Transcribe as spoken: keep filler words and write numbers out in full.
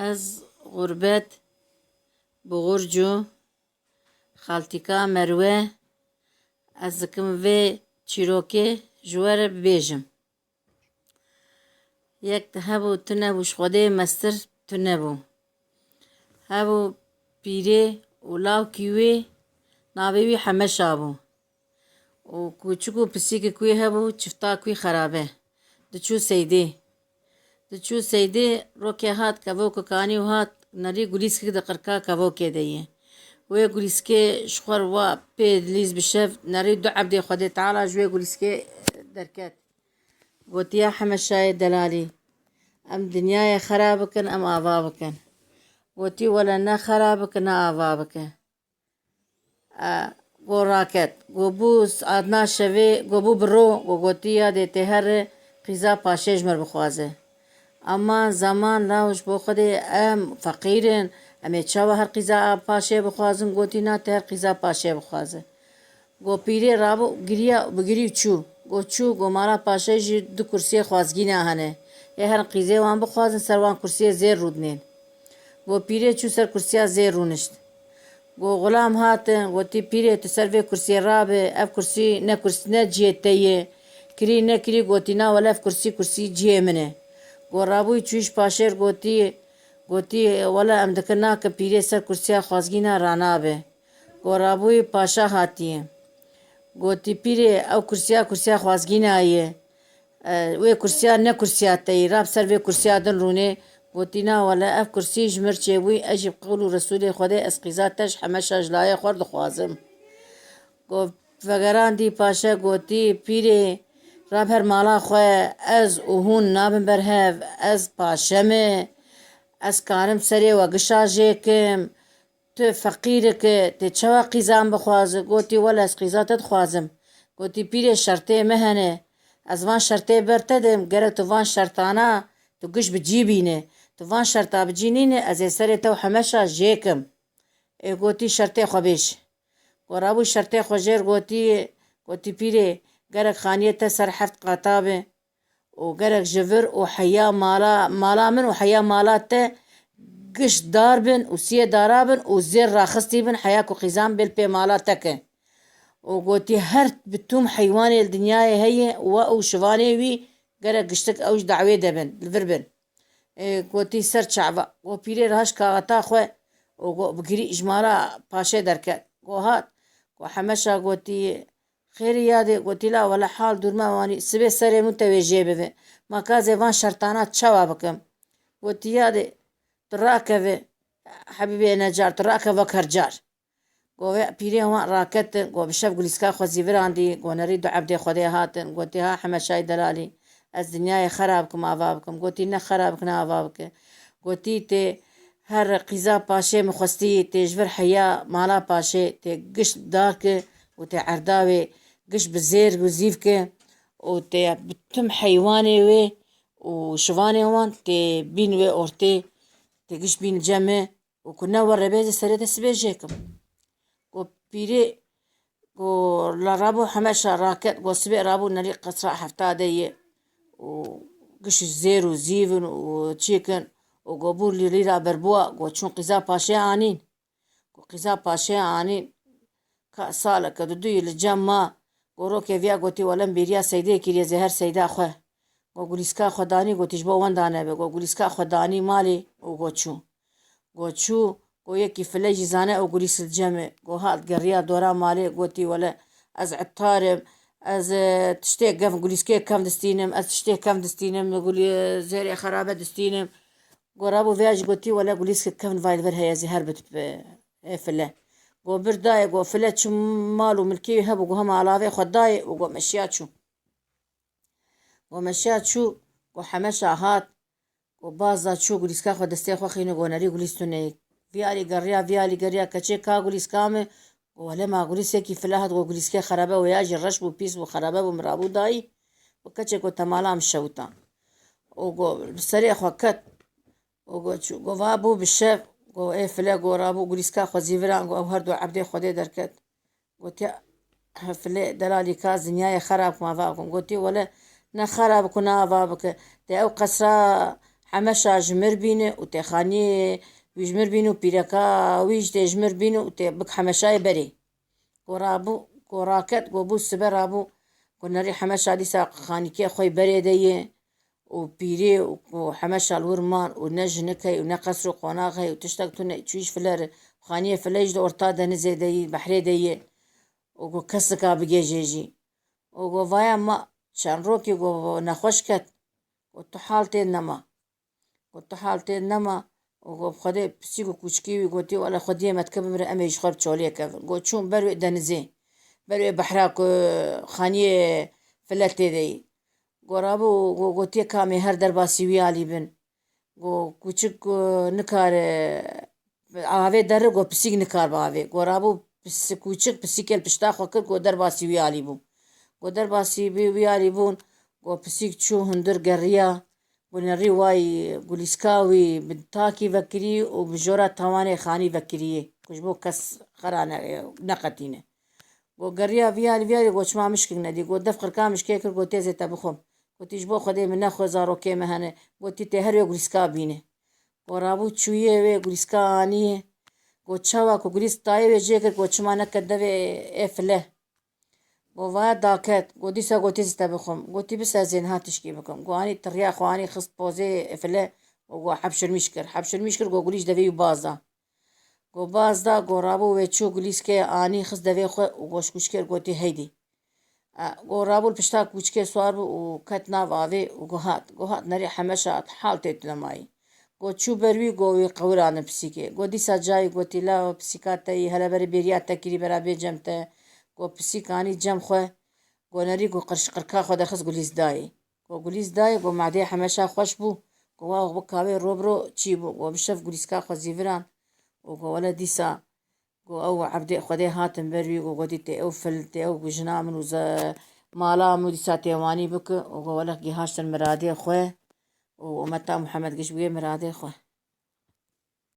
Ez xurbet bi xurc û xaltîka Merwe, ez dikim vê çîrokê ji we re bibêjim. Yek hebû, tune bû, ji Xwedê mestir tune bû. Hebû pîrê û lawkî wê, navê wî Hemeşa bû. Û kûçik û pisîkek wî hebû, çiftak wî xerabe. Diçû seydê. Diçû seydê, rokê hat, kevokek anî û hat, nerî gulîskek di qirka kevokê de ye. Wê gulîskê ji xwe re wa pê dilîz bi şev, nerî du ebdê Xwedê Teala ji wê gulîskê derket. Gotiya Hemeşayê delalî, em dinyayê xera bikin, em ava bikin. Gotî, wele ne xera bike, ne ava bike. E, go raket. Go bû saetna şevê, go bû bi ro, go gotî, yadê tê here qîza paşê ji mir bixwaze. Aman zaman law, ji bo Xwedê em feqîr in, em ê çawa her qîza paşê bixwazin? Gotî, na, tê her qîza paşê bixwaze. Go pîrê rabû, giriya û bi girî çû. Go çû, go mala paşê jî du kursiyê xwazgîna hene. Ê her qîzê wan bixwazin, ser wan kursiyê zêr rûdinên. Go pîrê çû ser kursiya zêr rûnişt. Go xulam hatin, gotî, pîrê, tu ser vê kursiyê rabe, ev kursî ne kurs-, ne cihê te ye. Kirî nekirî, gotî, na, wele ev kursî, kursî cihê min e. Go rabûyî çûyî ji paşêr gotî, gotî, wele em dikin nake, pîrê ser kursiya xwazgîna ranabe. Go rabûyî paşa hatiye. Gotî, pîrê, ew kursiya, kursiya xwazgîna ye. E, wê kursiya ne kursiya te yî, rab ser vê kursiya din rûnê. Gotî, na wele, ev kursî ji mir çêbûyî, ez jî bi qewl û Resûlê Xwedê ez qîza te ji Hemeşa ji layê xwe re dixwazim. Go vegerandî paşe gotî, pîrê, rab her mala xwe, ez û hûn nabin ber hev, ez paşe me, ez karim serê we gişa jêkim, tu feqîreke, tê çawa qîza min bixwaze? Gotî, wele ez qîza te dixwazim. Gotî, pîrê, şertê me hene. Ez van şertê ber te dim, gerek tu van şertana tu giş bi cî bîne. Tu van şerta bi cî nîne, ez ê serê te û Hemeşa jêkim. Ê gotî, şertê xwe bêj. Go rabû şertê xwe jêr gotî, gotî, pîrê, gerek xaniyê te ser heft qata be. Û gerek ji vir û heya mala, mala min û heya mala te giş dar bin û siyê dara bin û zêr raxistî bin, heya ku qîzan bê li pê mala te ke. Û gotî, her bi tûm heywanê li dinyayê heye, we û şivanê wî gerek giştik ew ji dawê de bin, li vir bin. Ê, gotî, ser çava. Go pîrê re haş kaxeta xwe û go bi girî ji mala paşê derket. Go hat. Go Hemeşa gotî, Xêrî yadê, gotî, la wele hal dûrma wanî, sibê serê min te wê jê bibe. Ma ka ez ê van şertana çawa bikim? Gotî, yadê, tu rakeve, hebîbê necar, tu rakeve wek her car. Go vê pîrê wan raketin, go bi şev gulîska xwe zîvirandî, go nerî du ebdê Xwedê hatin, gotî, ha Hemeşayê delalî, ez dinyayê xera bikim, ava bikim. Gotî, ne xera bike, ne ava bike. Gotî, tê her qîza paşê min xwestî, tê ji vir heya mala paşê, tê giş dake û tê erdavê giş bi zêr û zîv ke û tê bi tim heywanê wê û şivanê wan tê bîn wê ortê, tê giş bîn cem e û ku ne we rebêzê serê te sibê jêkim. Go pîrê, go la rabû Hemeşa raket, go sibê rabû nerî qesra hefta de ye û giş zêr û zîv in û çêkin û go bû lî lîra berbûa, go çûn qîza paşê anîn. Go qîza paşê anîn, ka saleke du duyî li cem ma, go rokê viya gotî, wele min bêriya seydê kiriye, zê her seyda xwe. Go gulîska xwe danî, gotî, ji bo wenda nebe. Go gulîska xwe danî malê û go çû. Go çû, go yekî file jî zane ew gulîs li cem e. Go hat geriya dora malê, gotî, wele ez etar im, ez, e, tiştê kevn, gulîskê kevn distînim, ez tiştê kevn distînim, gulî-, zêrê xerabe distînim. Go rabû vêya jî gotî, wele gulîskê kevn vay li vir heye, ez ê her bidip, e, ê file. Go bir dayê, go file çû mal û milkê wî hebû, go hema alavê xwe dayê û go meşiya çû. Go meşiya çû, go Hemeşa hat, go baz da çû, gulîska xwe destê xwe xînî, go nerî gulîs tune ye. Vî alî geriya, vî alî geriya, keçê ka gulîska min? Go wele ma gulîsekî file hat, go gulîskê xerabe, wêya jî reş bû, pîs bû, xerabe bû, min rabû dayî. Go keçê, go te mala min şewitand. Û go li serê xwe ket. Û go çû, go va bû bi şev, go ê file, go rabû gulîska xwe zîviran, go ew her du ebdê Xwedê derket. Gotiya, he filê delalî, ka ez dinyayê xera bikim, ava bikim. Gotî, wele ne xera bike, ne ava bike. Tê ew qesra Hemeşa ji mir bîne û tê xaniyê wî ji mir bîne û pîreka wî jî tê ji mir bîne û tê bik Hemeşayê berê. Go rabû, go raket, go bû sibe rabû, go nerî Hemeşa dîsa xanîkê xwe berê de ye û pîrê û, û Hemeşa li wir man û ne jinik hey û ne qesr û qonax hey û tiştek tune çûyî ji file re. Xaniyê file jî di orta denizê de yî, behrê de ye û go kes nika bigêjê jî. Û go vaya ma çend rokî go nexweş ket. Go tu hal tê nema. Go tu hal tê nema û go bi Xwedê pisîk û kûçikî wî gotî, wele Xwediyê me dike bimire, em ê ji xwe bi çoliyê kevin. Go çûn ber wê denizê, ber wê behra ku xaniyê file tê de yî. Go rabû, go gotiye ka em ê her derbasî wî alî bin. Go kûçik, go nikare avê deri, go pisîk nikar bi avê. Go rabû pis-, kûçik pisîkê li pişta xwe kir, go derbasî wî alî bû. Go derbasî wî, wî alî bûn, go pisîk çû hundir geriya. Go nerî way gulîska wî bi takî vekirî û bi jora tawanê xanî vekiriyê, ku ji bo kes xera ne-, neqetîne. Go geriya viyarî, viyarî go çima mişkik nedî. Go def qirka mişkê kir, go têzê te bixwim. Gotî ji bo Xwedê min nexwe, zarokê me hene. Gotî tê her wê gulîska bîne. Go rabû çûyê wê gulîska aniyê. Go çawa ku gulîsk dayê wê jê kir, go çima neket devê ê file. Go vaya daket, go dîsa gotî zî te bixwim. Gotî bise ez ê niha tişkî bikim. Go anî tiriya xwe anî xist pozê file û go hepşirmîş kir. Hepşirmîş kir, go gulîş devê wî baz da. Go baz da, go rabû wê çû gulîskê anî xist devê xwe û go ji kûçikê re gotî heydî. E, go rabû li pişta kûçikê swar bû û ket nav avê û go hat. Go hat nerî Hemeşa hat, hal tê tu nemayî. Go çû ber wî, go wî qewirandin pisîkê. Go dîsa cayî gotî, la pisîka te yî, hele berê bêriya te kirî bera bê cem te. Go pisîk anî cem xwe. Go nerî, go qirş-, qirka xwe derxist gulîs dayê. Go gulîs dayê, go madê Hemeşa xweş bû. Go wa bi kavê ro bi ro çî bû. Go bi şev gulîska xwe zîviran. Û go wele dîsa, go ew Ebdê Xwedê hatin ber wî, go gotî tê ew fil, tê ew jina min û ze-, mala min û dîsa tê wanî bike. Û go wele gihaştin miradê xwe. Û umeta Muhammed giş bûye miradê xwe.